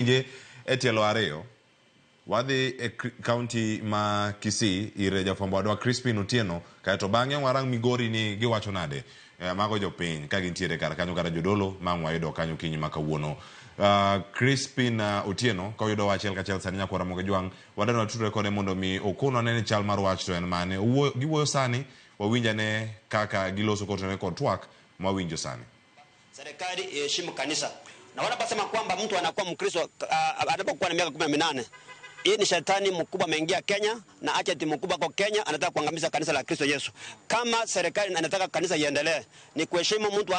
Winje e tielo ariyo, wadhi e kaunti ma Kisii ir jafwambo wadwa Crispin Otieno, kaeto bang'e warang Migori ni giwacho nade. Mago jopiny ka gintiere kar kanyo kata jodolo ma ang' wayudo kanyo kinyi ma kawuono. Crispin Otieno ka oyudowa achiel kachiel sani nyakwara Ramogi Jwang', wadwaro ni watudre kode mondo mi okonwa ane ni chal mar wach to en mane. Giwuoyo sani, wawinj ane kaka giloso kotenore kod twak mwawinjo sani. Serikali iheshimu kanisa. Na wanaposema kwamba mtu anakuwa Mkristo anapokuwa na miaka 18, hii ni shetani mkubwa ameingia Kenya na agent mkubwa kwa Kenya anataka kuangamiza kanisa la Kristo Yesu. Kama serikali inataka kanisa iendelee, ni kuheshimu mtu,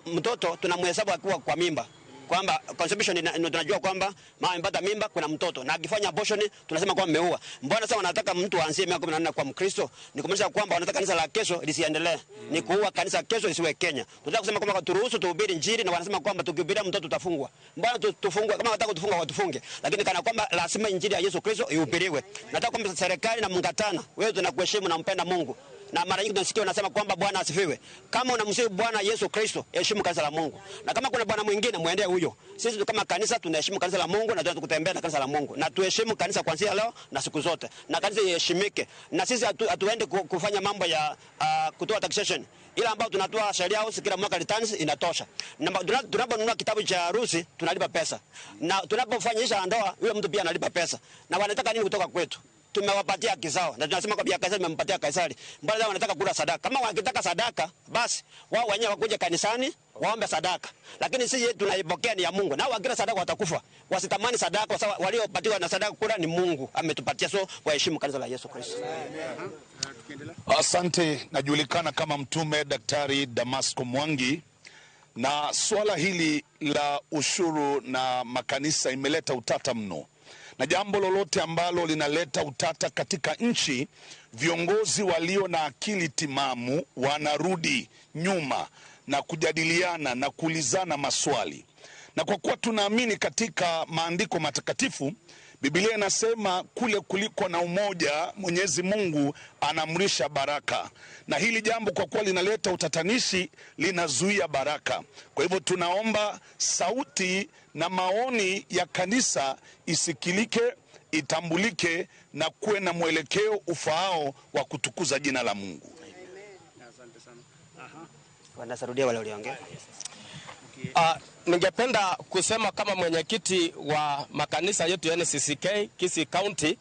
mtoto tunamhesabu akiwa kwa mimba. Kwamba conception tunajua kwamba mama amepata mimba kuna mtoto, na akifanya abortion tunasema kwamba ameua. Mbona sasa wanataka mtu aanzie miaka 14 kwa Mkristo? Ni kumaanisha kwamba wanataka kanisa la kesho lisiendelee. Ni kuua kanisa kesho lisiwe Kenya. Tunataka kusema kwamba turuhusu tuhubiri injili, na wanasema kwamba tukihubiria mtoto tutafungwa. Mbona tufungwe? Kama wanataka kutufunga watufunge, lakini kana kwamba lazima injili ya Yesu Kristo ihubiriwe. Nataka kwamba serikali na mungatana, wewe tunakuheshimu na mpenda Mungu. Na mara nyingi tunasikia wanasema kwamba Bwana asifiwe. Kama unamsifu Bwana Yesu Kristo, heshimu kanisa la Mungu. Na kama kuna bwana mwingine muendee huyo. Sisi kama kanisa tunaheshimu kanisa la Mungu na tunataka kutembea na kanisa la Mungu. Na tuheshimu kanisa kuanzia leo na siku zote. Na kanisa iheshimike. Na sisi hatuende kufanya mambo ya kutoa taxation. Ila ambao tunatoa sheria house kila mwaka returns inatosha. Na tunaponunua kitabu cha harusi tunalipa pesa. Na tunapofanyisha ndoa yule mtu pia analipa pesa. Na wanataka nini kutoka kwetu? Tumewapatia haki zao na tunasema kwa Kaisari tumempatia Kaisari. Mbona wao wanataka kula sadaka? Kama wanataka sadaka basi wao wenyewe wakuje kanisani waombe sadaka. Lakini sisi tunaipokea ni ya Mungu. Na wakila sadaka watakufa. Wasitamani sadaka kwa sababu waliopatiwa na sadaka kula ni Mungu ametupatia, so waheshimu kanisa la Yesu Kristo. Asante. Najulikana kama Mtume Daktari Damasco Mwangi, na swala hili la ushuru na makanisa imeleta utata mno. Na jambo lolote ambalo linaleta utata katika nchi, viongozi walio na akili timamu wanarudi nyuma na kujadiliana na kuulizana maswali. Na kwa kuwa tunaamini katika maandiko matakatifu, Biblia inasema kule kuliko na umoja, Mwenyezi Mungu anaamrisha baraka. Na hili jambo kwa kuwa linaleta utatanishi, linazuia baraka. Kwa hivyo tunaomba sauti na maoni ya kanisa isikilike, itambulike na kuwe na mwelekeo ufaao wa kutukuza jina la Mungu. Asante sana. Aha. Wanasarudia wale waliongea. Ningependa kusema kama mwenyekiti wa makanisa yetu ya NCCK Kisii County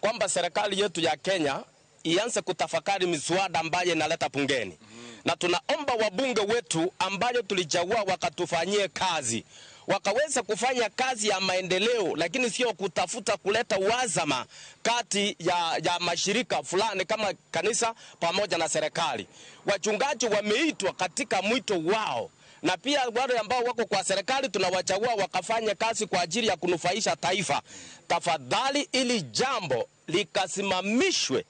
kwamba serikali yetu ya Kenya ianze kutafakari miswada ambayo inaleta bungeni. Na tunaomba wabunge wetu ambayo tulichagua wakatufanyie kazi, wakaweza kufanya kazi ya maendeleo, lakini sio kutafuta kuleta uhasama kati ya mashirika fulani kama kanisa pamoja na serikali. Wachungaji wameitwa katika mwito wao, na pia wale ambao wako kwa serikali tunawachagua wakafanye kazi kwa ajili ya kunufaisha taifa. Tafadhali ili jambo likasimamishwe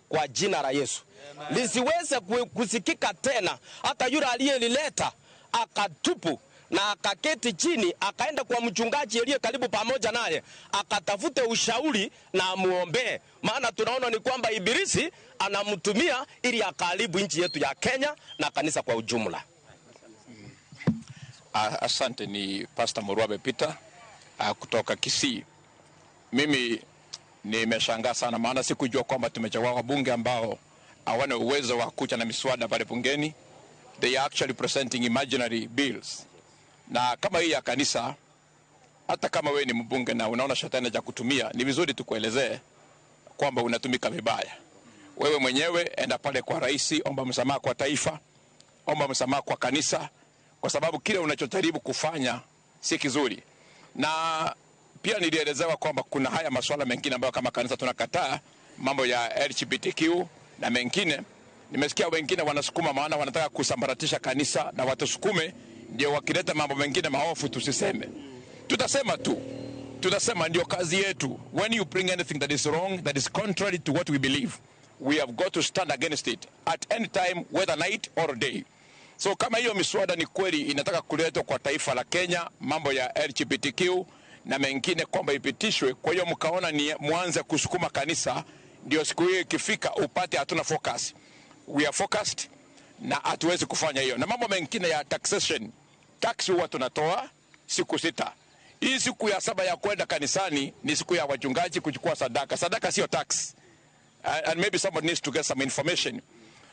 kwa jina la Yesu. Amen. Lisiweze kusikika tena. Hata yule aliyelileta akatupu na akaketi chini, akaenda kwa mchungaji aliye karibu pamoja naye, akatafute ushauri na amuombee. Maana tunaona ni kwamba ibilisi anamtumia ili akaharibu nchi yetu ya Kenya na kanisa kwa ujumla. Asante. Ni Pastor Murwabe Peter kutoka Kisii. Mimi nimeshangaa sana, maana sikujua kwamba tumechagua wabunge ambao hawana uwezo wa kuja na miswada pale bungeni. They are actually presenting imaginary bills. Na kama hii ya kanisa, hata kama wewe ni mbunge na unaona shetani hajakutumia, ni vizuri tukuelezee kwamba unatumika vibaya. Wewe mwenyewe enda pale kwa rais, omba msamaha kwa taifa, omba msamaha kwa kanisa, kwa sababu kile unachojaribu kufanya si kizuri. Na pia nilielezewa kwamba kuna haya masuala mengine ambayo kama kanisa tunakataa, mambo ya LGBTQ na mengine. Nimesikia wengine wanasukuma, maana wanataka kusambaratisha kanisa na watusukume, ndio wakileta mambo mengine maofu tusiseme. Tutasema tu. Tutasema, ndio kazi yetu. When you bring anything that is wrong, that is contrary to what we believe, we have got to stand against it at any time, whether night or day. So kama hiyo miswada ni kweli inataka kuletwa kwa taifa la Kenya, mambo ya LGBTQ na mengine kwamba ipitishwe, kwa hiyo mkaona ni mwanze kusukuma kanisa, ndio siku hiyo ikifika upate hatuna focus. We are focused na hatuwezi kufanya hiyo. Na mambo mengine ya taxation, tax huwa tunatoa siku 6. Hii siku ya saba ya kwenda kanisani ni siku ya wachungaji kuchukua sadaka. Sadaka sio tax. And maybe somebody needs to get some information.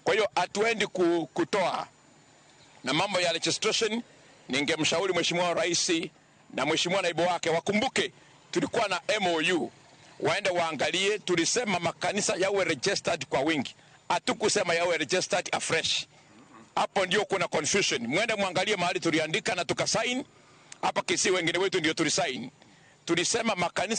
Kwa hiyo hatuendi kutoa na mambo ya registration. Ningemshauri Mheshimiwa Rais na Mheshimiwa naibu wake wakumbuke tulikuwa na MOU, waende waangalie. Tulisema makanisa yawe registered kwa wingi, hatukusema yawe registered afresh. Hapo ndio kuna confusion. Mwende mwangalie mahali tuliandika na tukasain. Hapa Kisii wengine wetu ndio tulisain. Tulisema makanisa